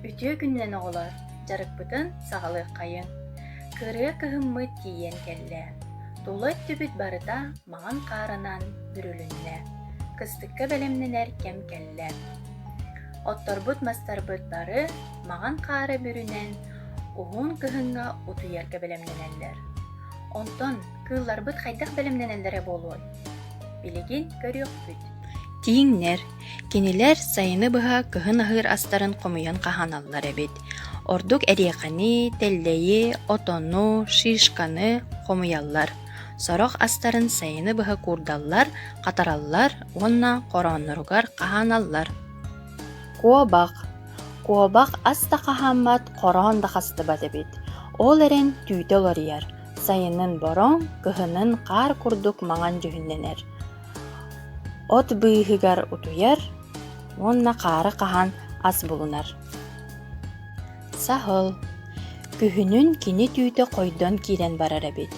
Үтүө күнүнэн оҕолор, дьарыкпытын саҕалыаххайыҥ. Кырыа кыһыммыт тиийэн кэллэ. Тула өттүбүт барыта маҥан хаарынан бүрүлүннэ. Кыстыкка бэлэмнэнэр кэм кэллэ. Отторбут-мастарбыт бары маҥан хаары бүрүнэн уһун кыһыҥҥа утуйарга бэлэмнэнэллэр. Онтон кыылларбыт хайдах бэлэмнэнэллэрэ буолуой? Билигин көрүөхпүт. Тииҥнэр Кинилэр сайыны быһа кыһын аһыыр астарын хомуйан хаһааналлар эбит. Ордук эриэхэни, тэллэйи, отону, шишканы хомуйаллар. Сорох астарын сайыны быһа куурдаллар, хатараллар уонна хороонноругар хаһааналлар. Куобах. Куобах ас да хаһааммат, хороон да хастыбат эбит. Ол эрэн түүтэ уларыйар. Сайынын бороҥ, кыһынын хаар курдук маҥан дьүһүннэнэр. От быыһыгар утуйар уонна хаары хаһан ас булунар. Саһыл. Күһүнүн кини түүтэ хойдон киирэн барар эбит.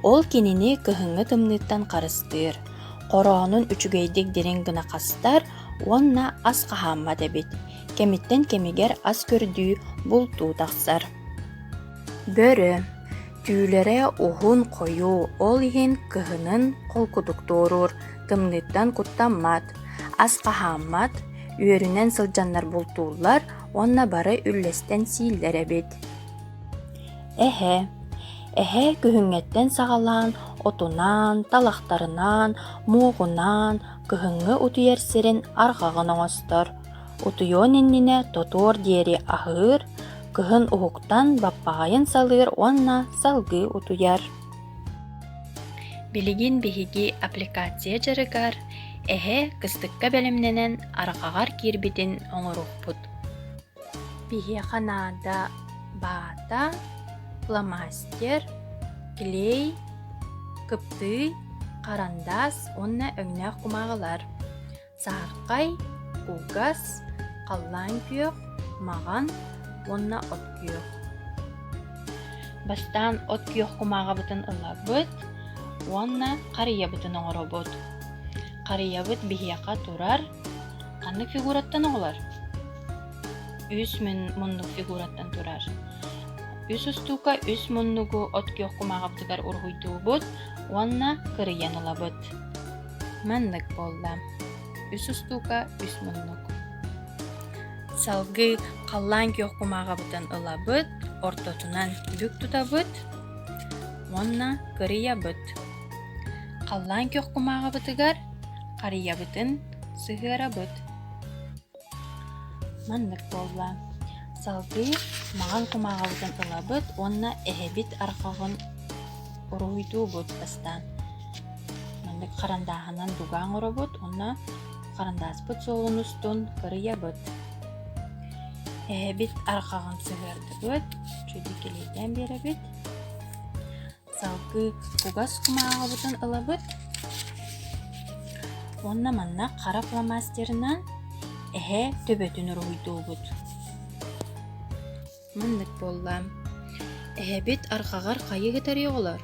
Ол кинини кыһыҥҥы тымныыттан харыстыыр, хороонун үчүгэйдик дириҥ гына хастар уонна ас хаһааммат эбит. Кэмиттэн кэмигэр ас көрдүү, бултуу тахсар. Бөрө. Түүлэрэ уһун, хойуу, ол иһин кыһынын холкутук туоруур, тымныыттан куттаммат, ас хаһааммат, үөрүнэн сылдьаннар бултууллар уонна бары үллэстэн сииллэр эбит. Эһэ. Эһэ күһүҥҥэттэн саҕалаан отунаан, талахтарынан, муоҕунаан кыһыҥҥы утуйар сирин арҕаҕын оҥостор. Утуйуон иннинэ тотуор диэри аһыыр, кыһын уһуктан баппаҕайын салыыр уонна салгыы утуйар. Билигин биһиги аппликация дьарыгар эһэ кыстыкка бэлэмнэнэн арҕаҕар киирбитин оҥоруохпут. Биһиэхэ наада баата, фломастер, клей, кыптыый, харандаас уонна өҥнөөх кумааҕылар. Саһархай, кугас, халлаан күөх, маҕан уонна от күөх. Бастаан от күөх кумааҕыбытын ылабыт уонна харыйабытын оҥоробут. Харыйабыт биһиэхэ турар ханнык фигураттан оҕолор? Үс муннук фигураттан турар. Үс устуука үс муннугу от күөх кумааҕыбытыгар уруһуйдуубут уонна кырыйан ылабыт. Маннык буолла: үс устуука, үс муннук. Салгыы халлаан күөх кумааҕыбытын ылабыт, ортотунан бүк тутабыт уонна кырыйабыт. Халлаан күөх кумааҕыбытыгар харыйабытын сыһыарабыт. Маннык буолла: салгыы маҕан кумааҕыбытын ылабыт уонна эһэбит арҕаҕын уруһуйдуубут бастаан. Маннык харандааһынан дуга оҥоробут уонна харандааспыт суолун устун кырыйабыт. Эһэбит арҕаҕын сыһыардыбыт, үчүгэйдик килиэйдээн биэрэбит. Салгыы кугас кумааҕыбытын ылабыт уонна манна хара фломастерынан эһэ төбөтүн уруһуйдуубут. Маннык буолла. Эһэбит арҕаҕар хайыы сытарый оҕолор?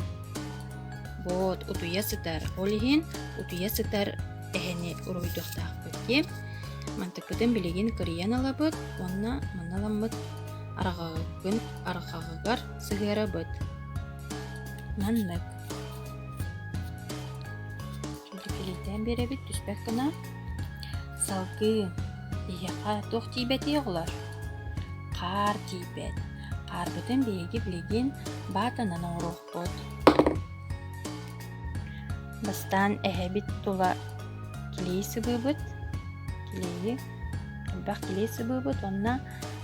Вот, утуйа сытар. Ол иһин утуйа сытар эһэни уруһуйдуохтаахпыт дии. Мантыкпытын билигин кырыйан ылабыт уонна манна ыламмыт арҕаҕын арҕаҕыгар сыһыарабыт. Маннык. Килийдээн биэрэбит түспэт гына. Салгыы биһиэхэ туох тиийбэтий оҕолор? Хаар тиийбэт. Хаарбытын биһиги билигин баатанан оҥоруохпут. Бастаан эһэбит тула килиэй сыбыыбыт. Килиэйи элбэх килиэй сыбыыбыт уонна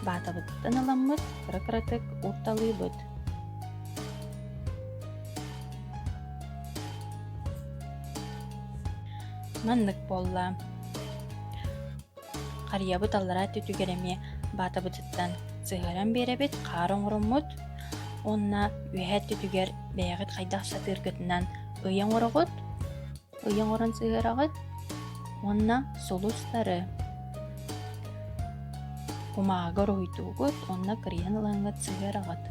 баатабытыттан ыламмыт кыра-кыратык уурталыыбыт. Маннык буолла. Харыйабыт аллараа өттүгэр эмиэ баатабытыттан сыһыаран биэрэбит, хаар оҥороммут уонна үөһээ өттүгэр бэйэҕит хайдах сатыыргытынан ый оҥороҕут, ый оҥорон сыһыараҕыт уонна сулустары кумааҕыга уруһуйдуугут уонна кырыйан ылаҥҥыт сыһыараҕыт.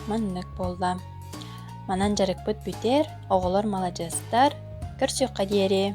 Маннык буолла. Манан дьарыкпыт бүтэр, оҕолор маладьыастар, көрсүөххэ диэри.